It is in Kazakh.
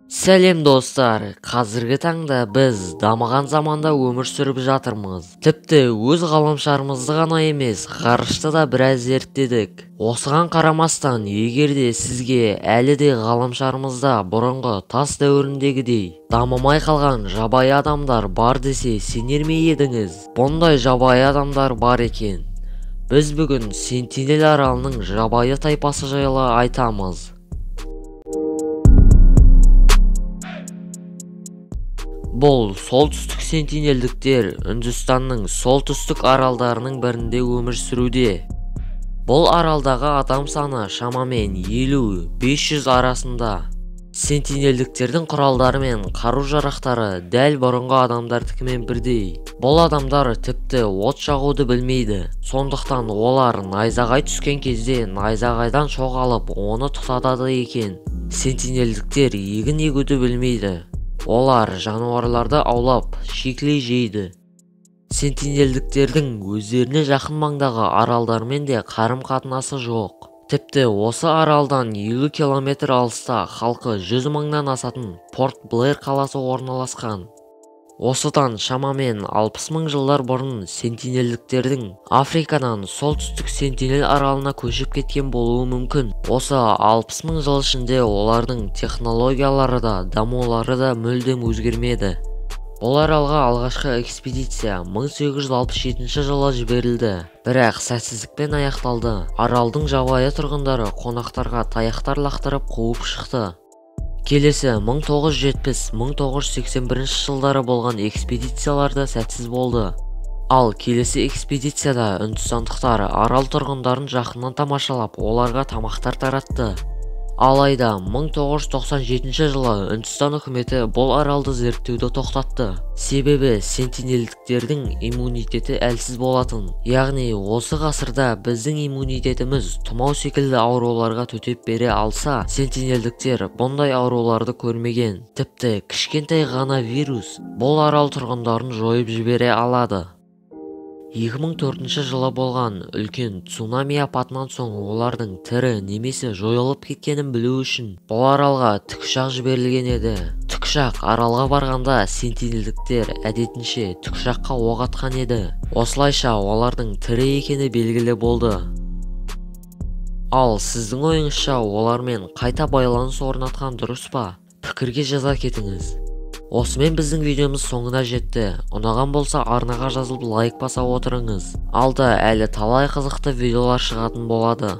Сәлем достар, қазіргі таңда біз дамыған заманда өмір сүріп жатырмыз. Тіпті өз ғаламшарымызды ғана емес, ғарышты да біраз зерттедік. Осыған қарамастан, егер де сізге әлі де ғаламшарымызда бұрынғы тас дәуіріндегідей дамымай қалған жабайы адамдар бар десе сенер ме едіңіз? Бұндай жабайы адамдар бар екен. Біз бүгін Сентинел аралының жабайы тайпасы жайлы айтамыз. Бұл солтүстік сентинелдіктер Үндістанның солтүстік аралдарының бірінде өмір сүруде. Бұл аралдағы адам саны шамамен 50-500 арасында. Сентинелдіктердің құралдары мен қару-жарақтары дәл бұрынғы адамдардікімен бірдей. Бұл адамдар тіпті от жағуды білмейді. Сондықтан олар найзағай түскен кезде найзағайдан шоқ алып, оны тұтатады екен. Сентинелдіктер егін егуді білмейді. Олар жануарларды аулап, шикілей жейді. Сентинелдіктердің өздеріне жақын маңдағы аралдармен де қарым-қатынасы жоқ. Тіпті осы аралдан 50 километр алыста халқы 100 мыңнан асатын Порт Блэр қаласы орналасқан. Осыдан шамамен 60 мың жылдар бұрын сентинелдіктердің Африкадан солтүстік Сентинел аралына көшіп кеткен болуы мүмкін. Осы 60 мың жыл ішінде олардың технологиялары да, дамулары да мүлдем өзгермеді. Бұл аралға алғашқы экспедиция 1867 жылы жіберілді, бірақ сәтсіздікпен аяқталды. Аралдың жабайы тұрғындары қонақтарға таяқтар лақтырып қуып шықты. Келесі 1970-1981 жылдары болған экспедицияларда сәтсіз болды. Ал келесі экспедицияда үндістандықтар арал тұрғындарын жақыннан тамашалап, оларға тамақтар таратты. Алайда 1997 жылы Үндістан үкіметі бұл аралды зерттеуді тоқтатты. Себебі сентинелдіктердің иммунитеті әлсіз болатын. Яғни осы ғасырда біздің иммунитетіміз тұмау секілді ауруларға төтеп бере алса, сентинелдіктер бұндай ауруларды көрмеген. Тіпті кішкентай ғана вирус бұл арал тұрғындарын жойып жібере алады. 2004 жылы болған үлкен цунами апатынан соң олардың тірі немесе жойылып кеткенін білу үшін бұл аралға тікұшақ жіберілген еді. Тікұшақ аралға барғанда сентинелдіктер әдетінше тікұшаққа оқ атқан еді. Осылайша олардың тірі екені белгілі болды. Ал сіздің ойыңызша олармен қайта байланыс орнатқан дұрыс па? Пікірге жаза кетіңіз. Осымен біздің видеомыз соңына жетті. Ұнаған болса арнаға жазылып лайк баса отырыңыз. Алда әлі талай қызықты видеолар шығатын болады.